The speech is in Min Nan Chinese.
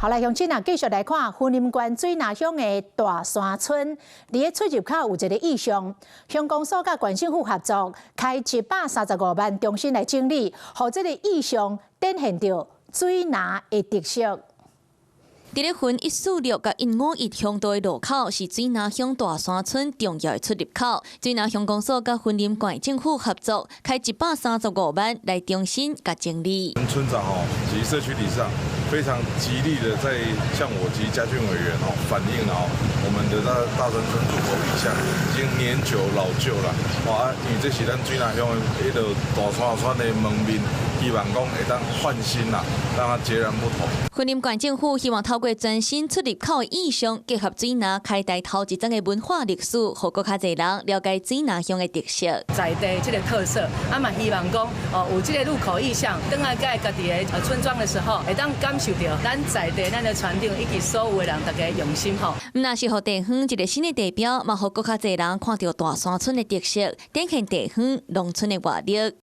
好來，鄉親啊，繼續來看雲林縣水林鄉的大山村，佇咧出入口有一個意象，鄉公所佮縣政府合作，開135萬重新來整理，予這個意象展現著水林的特色。佇咧雲146佮151鄉道的路口，是水林鄉大山村重要的出入口。水林鄉公所佮雲林縣政府合作，開135萬來重新共整理。村長吼及社區理事長非常極力的在向我及家俊委員吼反映哦，我們的大山村入口意象已經年久老舊了。哇，因為這是咱水林鄉的彼个大山村的門面，希望講會當換新啦，讓它截然不同。雲林縣政府希望透過全新出入口的意象，結合水林開台頭一層的文化歷史，予閣較濟人了解水林鄉的特色。在地這個特色，啊嘛希望講哦，有這個入口意象，轉來家己的村莊的時候，會當感受著咱在地咱的傳統以及所有的人大家用心吼。毋但是予地方一個新的地標，嘛予閣較濟人看著大山村的特色，展現地方農村的活力。